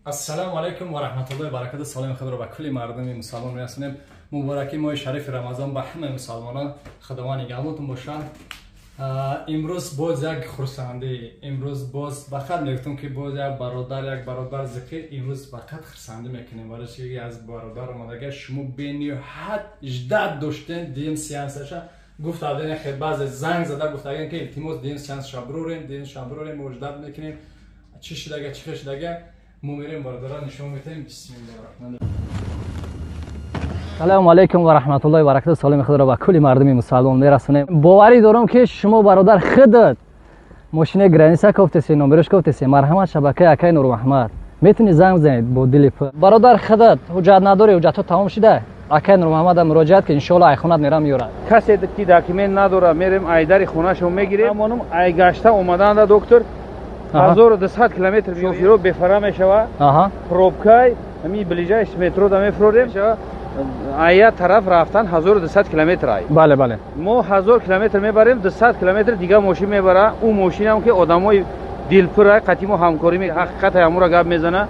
Ассалому алайкум ва раҳматуллоҳи ва баракатуҳ. Саломи худро ба кулли мардуми мусалмон мерасонем. Мубораки моҳи шарифи Рамазон ба ҳамаи мусалмонон. Худованд нигаҳбонтон бошад. Имрӯз боз як хурсандӣ, имрӯз боз фақат мегуфтам, ки боз як бародар зикр, имрӯз фақат хурсандӣ мекунем, барои чи аз бародар омадага. Шумо бениҳоят ждать доштен дим сеансаша. Гуфта хел баъзе занг зада гуфтаган, ки илтимос, дим сеансаша бурорем, дим сеанс бурорем, мо ждать мекунем. Чӣ шудага, чӣ хел шудага, мо мерем, бародарон, нишон метаҳем. Бисмиллоҳир. Салому алайкум ва раҳматуллоҳи ва баракатуҳ. Саломи худро ба кулли мардуми мусалмон мерасонем. Боварӣ дорам, ки шумо, бародар, худат мошинаи граница кофтеси, номерош кофтеси. Марҳамат, шабакаи акай Нурмаҳмад, метавонӣ занг бизанед бо дили пур. Бародар, худат ҳуҷҷат надорӣ, ҳуҷҷатҳо тамом шуда, акай Нурмаҳмада муроҷиат ки иншоалло айхонат мерам, меёрад. Касе ки документ надора, мерем, айдари хонашон мегирем. Амонум айгашта омаданда, доктор, 1200 километр шофиро бефара мешава. Пробкай ҳами ближайший метро да мефурорем. Ая тараф рафтан 1200 километр ай. Бале, бале. Мо 1000 километр мебарем, 200 километр дига мошин мебара. Ӯ мошинам ки одамои дилпурай, қатъи мо ҳамкорӣ, ҳақиқат ҳамура гап мезана.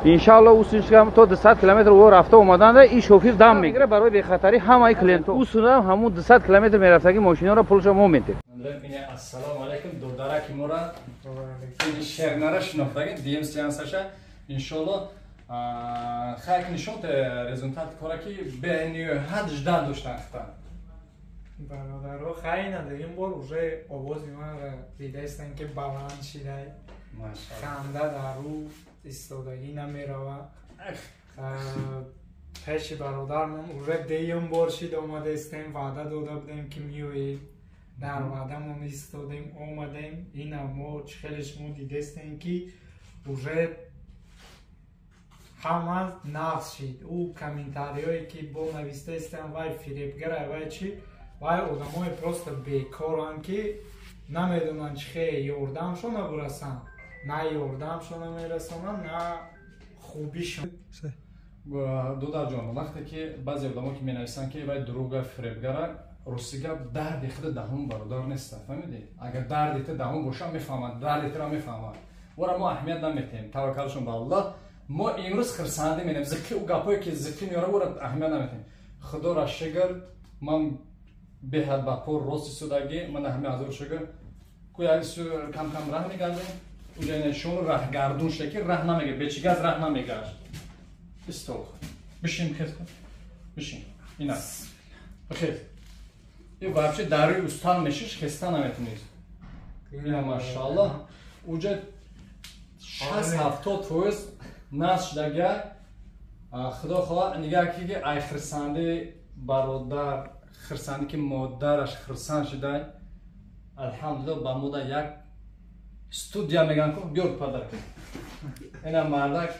Иншаалло, усиншам то 200 километр ӯ рафта омаданда и шофир дам мегира барои бехатарӣ ҳамаи клиентҳо. Усунам ҳамун 200 километр мерафтаги мошиноро пулша мо метем. Ассалому алайкум, додараки мора шернара шинохтаги, дим сеансаша иншоалло хайр нишон результат кора, ки бениҳоят ждать доштан хита. Бародаро, хай надорим бор уже овози манро дидаистан, ки баланд шидай, ханда дар рӯ истодагӣ намерава. Пеши бародармон уже деюм бор шид омадаистем. Ваъда дода будем, ки меоем, дар ваъдамон истодем, омадем. Ина мо чӣ хеле шумо дидестем, ки уже ҳама нағз шид. Ӯ комментариҳое ки бо навистаистам, вай фиребгара, вай чӣ, вай одамои просто бекоранд, ки намедонанд чӣ хел ёрдамшона бурасанд, на ёрдамшона мерасонанд, на хубишон. Додарҷон, вақте ки баъзе одамо ки менависанд, ки вай дурӯга, фиребгара, рости гап, дарди худа даҳон бародар неста, фаҳмидӣ? Агар дарди ту даҳон боша, мефаҳмад, дарди туро мефаҳмад. Ора мо аҳамият наметиҳем, таваккалшон ба Аллоҳ. Мо имрӯз хирсандӣ менем, зиқи ӯ гапое ки зиқи меёра, ӯра аҳамият наметиҳем. Худоро шукр, ман беҳад ба пор рост истодагӣ. Ман ҳами ҳазор шукр ку кам кам раҳ мегардем. Уҷа шумо раҳгардун шуда, ки раҳ намегар, бечигаз раҳ намегашт. Исто, бишин, хез, бишин, ина бихез. И вообще дар рӯи устан мешиш, хеста наметунед. Ина, машааллоҳ, уҷа 60-70% нас шудага. Худо хоҳа, нигаҳ ки ай хирсанди бародар, хирсанди ки модараш хирсанд шудай. Алҳамдулилла, ба мода як студия меган ку биёр подарка. Ина мардак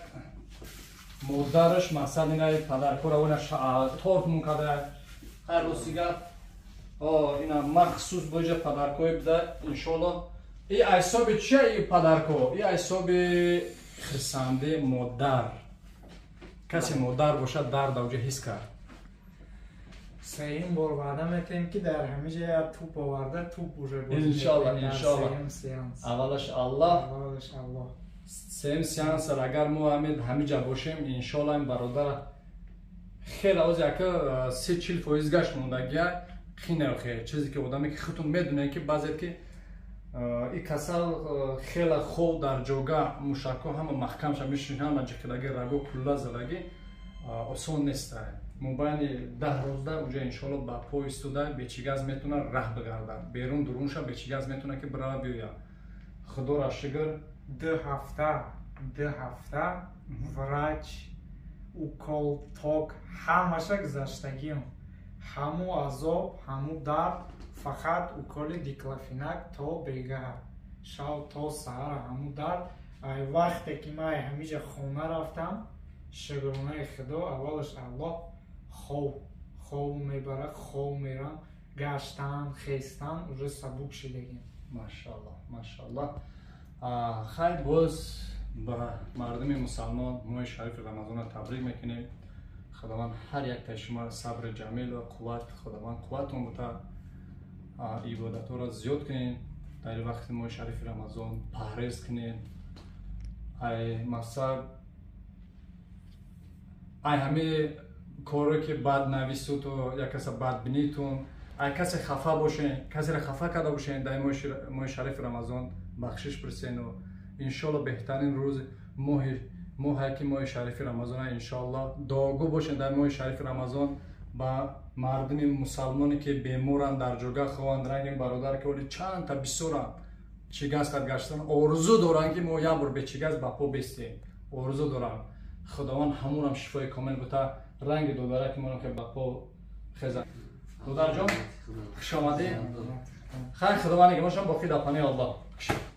модараш мақсад ина подаркора, ина торт мун када. Хайр, рости гап, ина махсус боҷа подаркое буда. Иншоалло, и айсоби чия и подарко, и айсоби хирсанди модар. Касе модар бошад, дард авҷа ҳис кард. Сеюм бор ваъда метиҳем, ки дар ҳамин ҷа як туп оварда, туп уже. Иншоалло, иншоалло. Аввалаш Аллоҳ. Аввалаш Аллоҳ. Сеюм сеанс агар мо ҳамин ҷа бошем, иншоалло, ин бародар хеле оз яка 30-40% гашт мондагия. Хинахе чизе ки одаме ки худтон медонед, ки баъзе ки и касал хеле хоб дар ҷога, мушакҳо ҳама маҳкам ша мешин, ҳама ҷиқидаги, раго кулла задаги, осон нест. Мобайни 10 рӯзда уҷа иншоалло ба по истода, бечигаз метавона раҳ бигардад, берун дурунша бечигаз метавона ки бирава, биёяд. Худоро шукр. 2 ҳафта, 2 ҳафта врач, укол, ток, ҳамаша гузаштагиам. Ҳаму азоб, ҳаму дард, фақат уколи диклофенак то бегаҳ, шав то саҳара ҳаму дард. Ай вақте ки ман ҳамиҷа хона рафтам, шукронаи Худо, аввалаш Аллоҳ, хоб хоб мебарад, хоб мерам, гаштан, хестан уже сабук шидагим. Машаалло, машаалло. Хайр, боз ба мардуми мусалмон моҳи шарифи Рамазонро табрик мекунем. Худованд ҳар яктаи шумо сабри ҷамил ва қувват, Худованд қувватон бута, ибодатҳоро зиёд кунед дар вақти моҳи шарифи Рамазон, парҳез кунед. Ай мақсад. Ай ҳами коре ки бад нависуту, як каса бад бинитун, ай касе хафа бошен, касеро хафа карда бошен, дар моҳи шарифи Рамазон бахшиш пурсену. Иншоалло, беҳтарин рӯз моҳи моҳае ки моҳи шарифи Рамазон. Иншоалло, дуогӯ бошен дар моҳи шарифи Рамазон ба мардуми мусалмоне ки беморанд, дар ҷога хованд, ранги бародар ки оли чандта бисёранд, чигаз қад гаштан орзу доранд, ки мо як бор бечигаз ба по бестем, орзу доранд. Худованд ҳамонам шифои комил бута, ранги додараки моно ки ба по хеза. Додарҷон, хушомадӣ. Хайр, Худованд нигоҳ бошам, боқӣ дар паноҳи Аллоҳ.